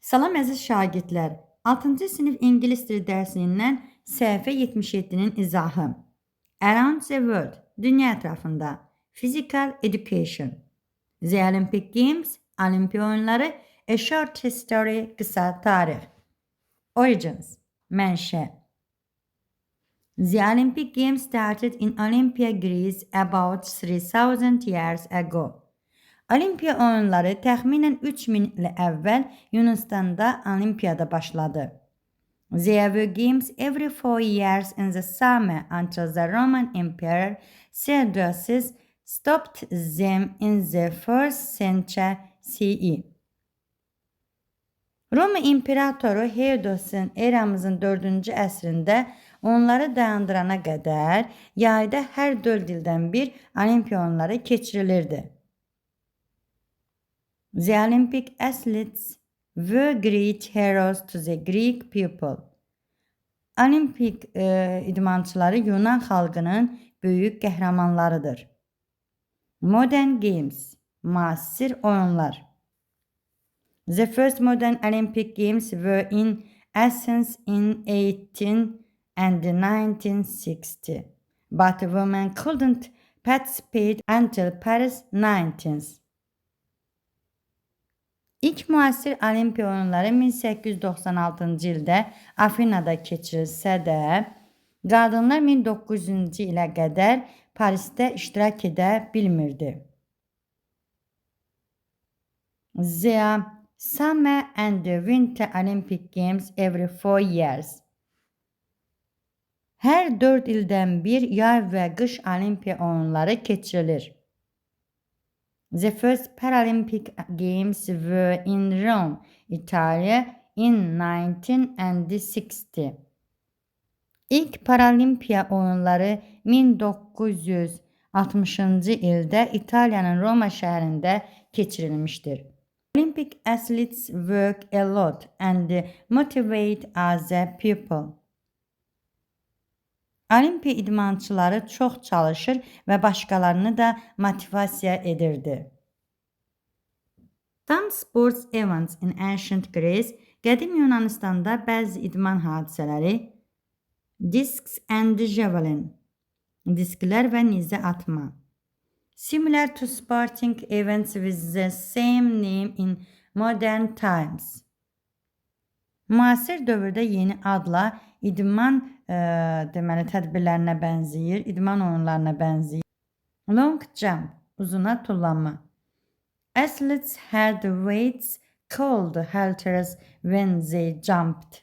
Salam əziz şagirdlər. 6-cı sinif ingilis dili dərsindən səhifə 77-nin izahı. Around the World, dünya ətrafında. Physical Education. The Olympic Games, Olimpiya oyunları. A Short History, qısa tarix. Origins, mənşə. The Olympic Games started in Olympia, Greece about 3000 years ago. Olimpiya oyunları təxminən 3000 il əvvəl Yunanıstanda Olimpiyada başladı. There were games every 4 years in the summer until the Roman Emperor Theodosius stopped them in the 1st century CE. Roma imperatoru Theodosius'un eramızın 4-cü əsrində onları dayandırana qədər yayda hər 4 ildən bir Olimpiya oyunları keçirilirdi. The Olympic athletes were great heroes to the Greek people. Olimpik idmançıları Yunan xalqının böyük qəhrəmanlarıdır. Modern Games, müasir oyunlar. The first modern Olympic Games were in Athens in 18 and 1960, but women couldn't participate until Paris 19th. İlk müasir Olimpiya oyunları 1896-cı ildə Afinada keçirilsə də, qadınlar 1900-cü ilə qədər Parisdə iştirak edə bilmirdi. The Summer and Winter Olympic Games every 4 years. Hər 4 ildən bir yay və qış Olimpiya oyunları keçirilir. The first Paralympic Games were in Rome, Italy in 1960. İlk Paralimpiya oyunları 1960-cı ildə İtaliyanın Roma şəhərində keçirilmişdir. Olympic athletes work a lot and motivate other people. Olimpiya idmançıları çox çalışır və başqalarını da motivasiya edirdi. Some sports events in ancient Greece, qədim Yunanıstanda bəzi idman hadisələri, discus and javelin, disklər və nizə atma. Similar to sporting events with the same name in modern times. Müasir dövrdə yeni adla idman deməli tədbirlərinə bənzəyir, idman oyunlarına bənzəyir. Long jump, uzuna tullanma. Athletes had weights called halters when they jumped.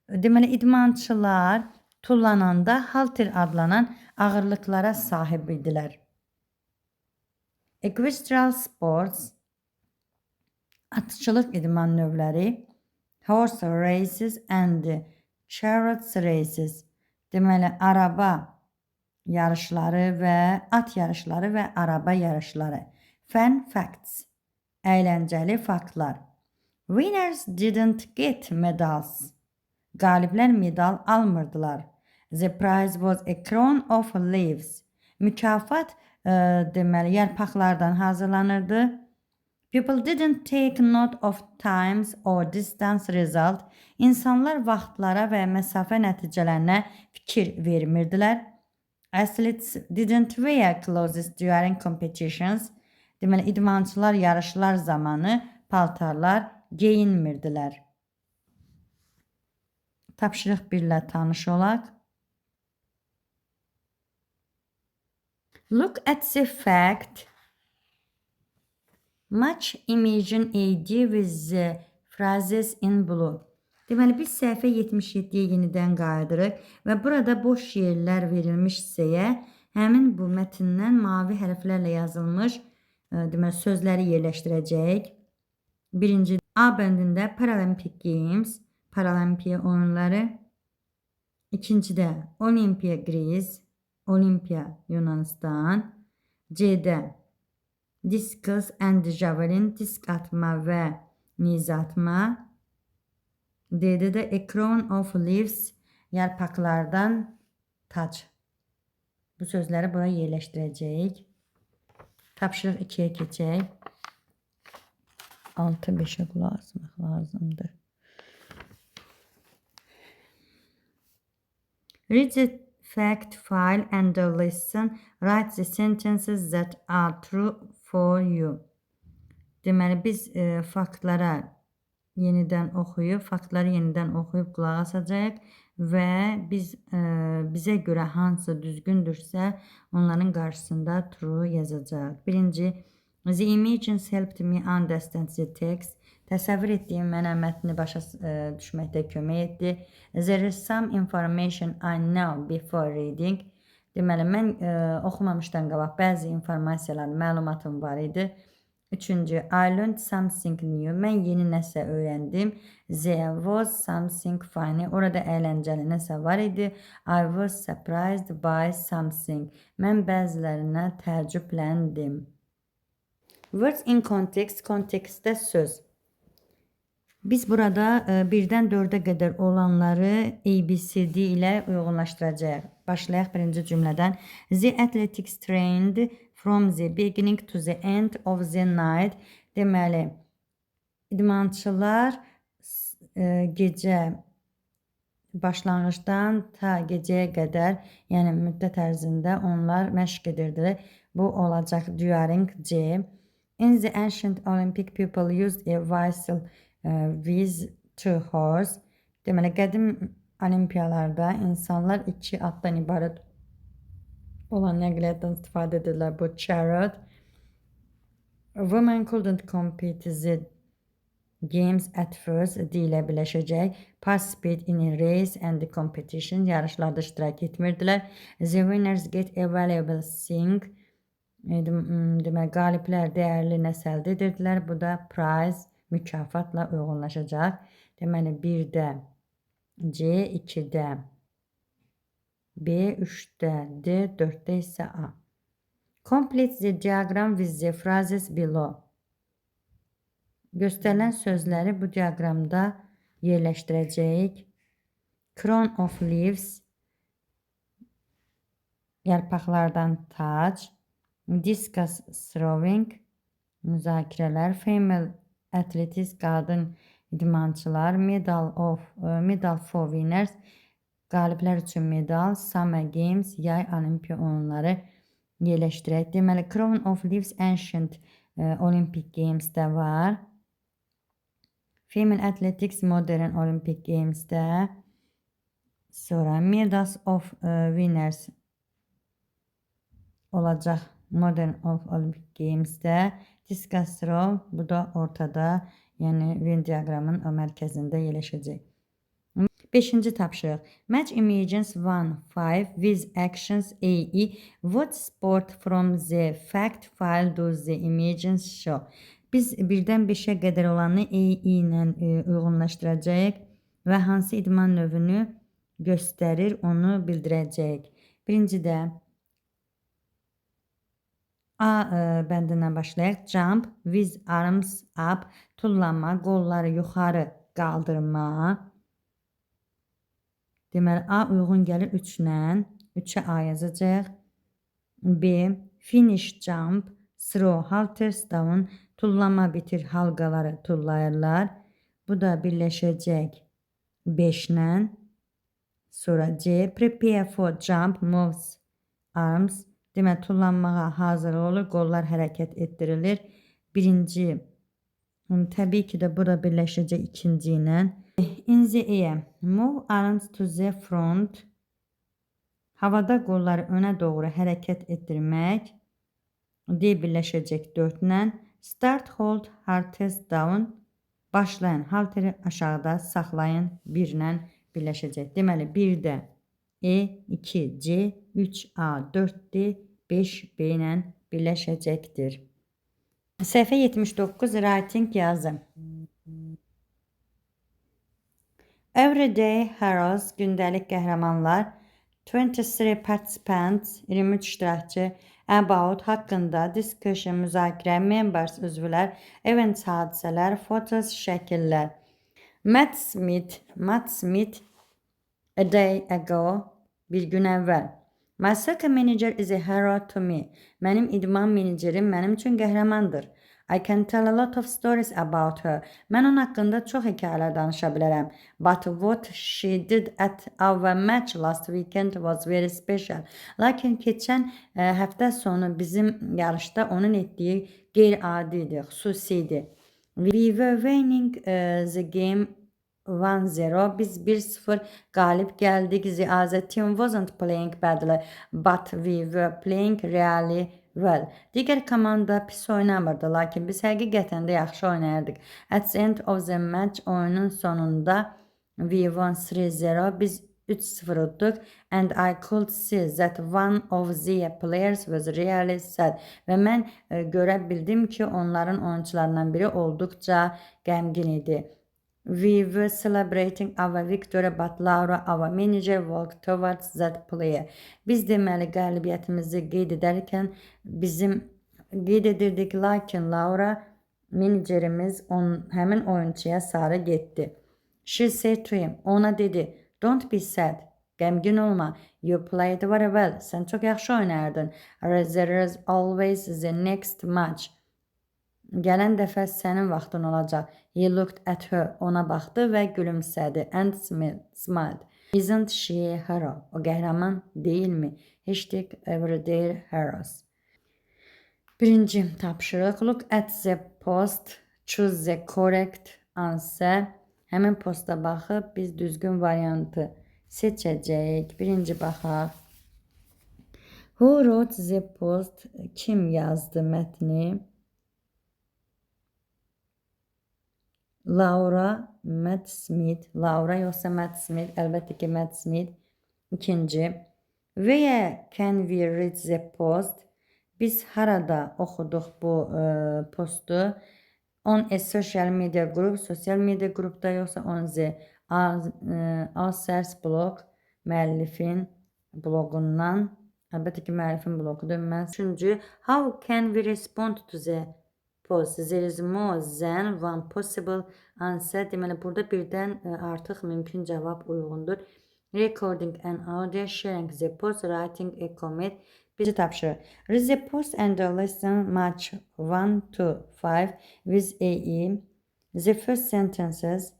Deməli idmançılar tullananda halter adlanan ağırlıqlara sahib idilər. Equestrian sports, atçılıq idman növləri, horse races and chariot races. Deməli araba yarışları və at yarışları və araba yarışları. Fun facts. Əyləncəli faktlar. Winners didn't get medals. Qaliblər medal almırdılar. The prize was a crown of leaves. Mükafat deməli yarpaqlardan hazırlanırdı. People didn't take note of times or distance result. İnsanlar vaxtlara və məsafə nəticələrinə fikir vermirdilər. Athletes didn't wear clothes during competitions. Deməli idmançılar yarışlar zamanı paltarlar geyinmirdilər. Tapşırıq 1-lə tanış olaq. Look at the fact. Match image AD with the phrases in blue. Deməli biz səhifə 77-yə yenidən qayıdırıq və burada boş yerlər verilmiş hissəyə həmin bu mətndən mavi hərflərlə yazılmış deməli sözləri yerləşdirəcəyik. Birinci A bəndində Paralympic Games, Paralimpiya oyunları. İkincidə Olympia Greece, Olimpiya Yunanistan. C-də Discus and Javelin, disk atma və nizə atma. D-də də A Crown of Leaves, yarpaqlardan tac. Bu sözləri bura yerləşdirəcəyik. Tapşırıq 2-yə keçək. 6 5-ə qulaq asmaq lazımdır. Read the fact file and listen. Write the sentences that are true for you. Deməli, biz faktlara yenidən oxuyub, faktları yenidən oxuyub qulaq asacağıq və biz bizə görə hansı düzgündürsə, onların qarşısında true yazacağıq. Birinci, the images helped me understand the text. Təsəvvür etdiyim mənə mətni başa düşməkdə kömək etdi. There is some information I know before reading. Deməli, mən oxumamışdan qabaq bəzi informasiyalar, məlumatım var idi. Üçüncü, I learned something new. Mən yeni nəsə öyrəndim. There was something funny. Orada əyləncəli nəsə var idi. I was surprised by something. Mən bəzilərinə təəccübləndim. Words in context, kontekstdə söz. Biz burada 1-dən 4-ə qədər olanları A, B, C, D ilə uyğunlaşdıracağıq. Başlayaq birinci cümlədən. The athletics trained from the beginning to the end of the night. Deməli, idmançılar gecə başlanğıcdan ta gecəyə qədər, yəni müddət ərzində onlar məşq edirdilər. Bu olacaq during C. In the ancient Olympic people used a vessel with two horse. Deməli, qədim olimpiyalarda insanlar iki atdan ibarət olan nəqliyyatdan istifadə edirlər. Bu chariot. Women couldn't compete the games at first D ilə birləşəcək. Participate in a race and the competition. Yarışlarda iştirak etmirdilər. The winners get a valuable thing. Deməli, qaliblər dəyərli nəsə əldə edirdilər. Bu da prize, mükafatla uyğunlaşacaq. Deməli, 1-də C, 2-də B, 3-də D, 4-də isə A. Complete the diagram with the phrases below. Göstərilən sözləri bu diaqramda yerləşdirəcəyik. Crown of leaves, yarpaqlardan tac, discus throwing, müzakirələr, female athletes, qadın idmançılar, medal for winners, qaliblər üçün medal, Summer Games, yay olimpiya oyunları yerləşdirək. Deməli, Crown of Leaves Ancient Olympic Games-də var. Female Athletics Modern Olympic Games-də. Sonra Medals of Winners olacaq Modern of Olympic Games-də. Discus throw bu da ortada, yəni Venn diaqramının o mərkəzində yerləşəcək. Beşinci tapşırıq. Match images 1, 5 with actions A, E. What sport from the fact file do the images show? Biz 1-dən 5-ə qədər olanı A, E ilə uyğunlaşdıracağıq və hansı idman növünü göstərir, onu bildirəcəyik. Birincidə A bəndindən başlayaq. Jump with arms up, tullanma, qolları yuxarı qaldırma. Deməli, A uyğun gəlir 3 ilə. 3-ə A yazacağıq. B. Finish jump, throw halters down, tullanma bitir, halqaları tullayırlar. Bu da birləşəcək 5 ilə. Sonra C. Prepare for jump, moves arms. Deməli, tullanmağa hazır olur, qollar hərəkət etdirilir. Birinci, təbii ki də bura birləşəcək ikinci ilə. In the air, move arms to the front. Havada qolları önə doğru hərəkət etdirmək. D birləşəcək 4 ilə. Start, hold, halters down. Başlayın, halteri aşağıda saxlayın, 1 ilə birləşəcək. Deməli, 1-də E, 2, C, 3, A, 4, D, 5, B ilə birləşəcəkdir. Səhifə 79, writing yazı. Everyday Heroes, gündəlik qəhrəmanlar. 23 participants, 23 iştirakçı. About, haqqında, discussion, müzakirə, members, üzvlər, events, hadisələr, photos, şəkillər. Matt Smith, a day ago, bir gün əvvəl. My soccer manager is a hero to me. Mənim idman menecerim mənim üçün qəhrəmandır. I can tell a lot of stories about her. Mən onun haqqında çox hekayələr danışa bilərəm. But what she did at our match last weekend was very special. Lakin keçən həftə sonu bizim yarışda onun etdiyi qeyri-adi idi, xüsusi idi. We were winning the game 1-0. Biz 1-0 qalib gəldik. The other team wasn't playing badly, but we were playing really well. Digər komanda pis oynamırdı, lakin biz həqiqətən də yaxşı oynayırdıq. At the end of the match, oyunun sonunda we won 3-0. Biz 3-0 udduq. And I could see that one of the players was really sad. Və mən görə bildim ki, onların oyunçularından biri olduqca qəmgin idi. We were celebrating our victory, but Laura, our manager, walked towards that player. Biz deməli qələbiyyətimizi qeyd edərkən bizim qeyd edirdik, lakin Laura menecerimiz həmin oyunçuya sarı getdi. She said to him, ona dedi, don't be sad, qəmgin olma, you played very well, sən çox yaxşı oynayırdın. There is always the next match. Gələn dəfə sənin vaxtın olacaq. He looked at her. Ona baxdı və gülümsədi. And smiled. Isn't she a hero? O qəhrəman deyilmi? Hashtag everyday heroes. Birinci tapşırıq. Look at the post. Choose the correct answer. Həmin posta baxıb biz düzgün variantı seçəcəyik. Birinci baxaq. Who wrote the post? Kim yazdı mətni? Laura, Matt Smith. Laura yoxsa Matt Smith? Əlbəttə ki, Matt Smith. İkinci. Where can we read the post? Biz harada oxuduq bu postu? On a social media group, sosial media qrupda yoxsa on the author's blog, müəllifin bloqundan. Əlbəttə ki, müəllifin bloqudur. Mən üçüncü, how can we respond to the post? There is more than one possible answer. Deməli, burada birdən artıq mümkün cavab uyğundur. Recording an audio, sharing the post, writing a comment. Birinci tapşırıq. Read the post and listen match 1 to 5 with AE. The first sentences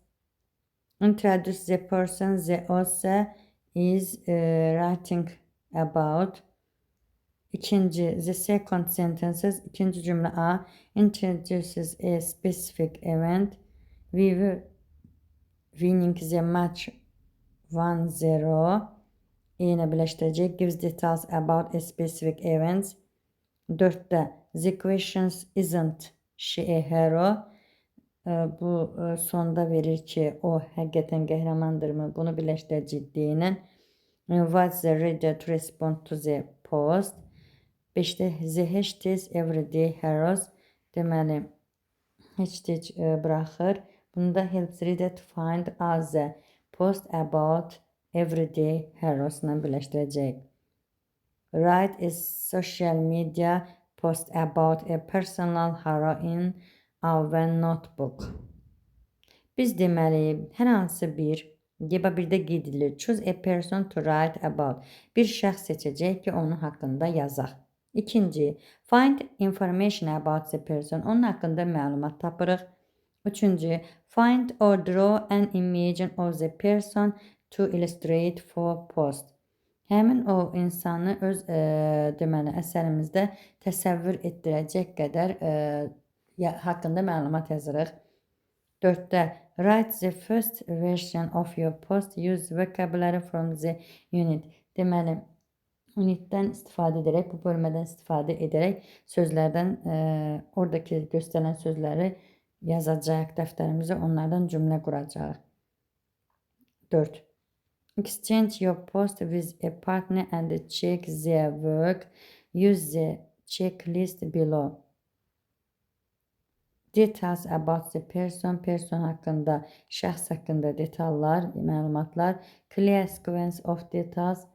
introduce the person the author is writing about. İkinci, the second sentences, ikinci cümlə A, introduces a specific event. We were winning the match 1-0. Yenə birləşdirəcək. Gives details about a specific event. Dörddə, the questions isn't she a hero? Bu sonda verir ki, o həqiqətən qəhrəmandırmı? Bunu birləşdirəcək D ilə. Invite the reader to respond to the post. 5-də the hashtag everyday heroes. Deməli, hashtag buraxır. Bunu da helps reader to find other post about everyday heroes ilə birləşdirəcəyik. Write a social media post about a personal hero in our notebook. Biz deməli, hər hansı bir Geba 1-də qeyd edilir. Choose a person to write about. Bir şəxs seçəcək ki, onun haqqında yazaq. İkinci, find information about the person. Onun haqqında məlumat tapırıq. Üçüncü, find or draw an image of the person to illustrate for post. Həmin o insanı öz deməli əsərimizdə təsəvvür etdirəcək qədər haqqında məlumat yazırıq. Dörddə, write the first version of your post. Use vocabulary from the unit. Deməli, unitdən istifadə edərək, bu bölmədən istifadə edərək sözlərdən, oradakı göstərilən sözləri yazacaq dəftərimizə, onlardan cümlə quracaq. 4. Exchange your post with a partner and check their work. Use the checklist below. Details about the person, person haqqında, şəxs haqqında detallar, məlumatlar. Clear sequence of details,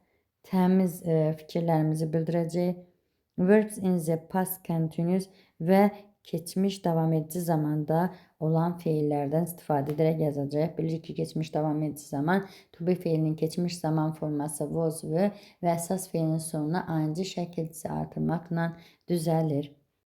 təmiz fikirlərimizi bildirəcək. Verbs in the past continuous və keçmiş davam edici zamanda olan feillərdən istifadə edərək yazacağıq. Bilirik ki, keçmiş davam edici zaman to be feilinin keçmiş zaman forması was, were və əsas feilin sonuna ing şəkilçisi artırmaqla düzəlir.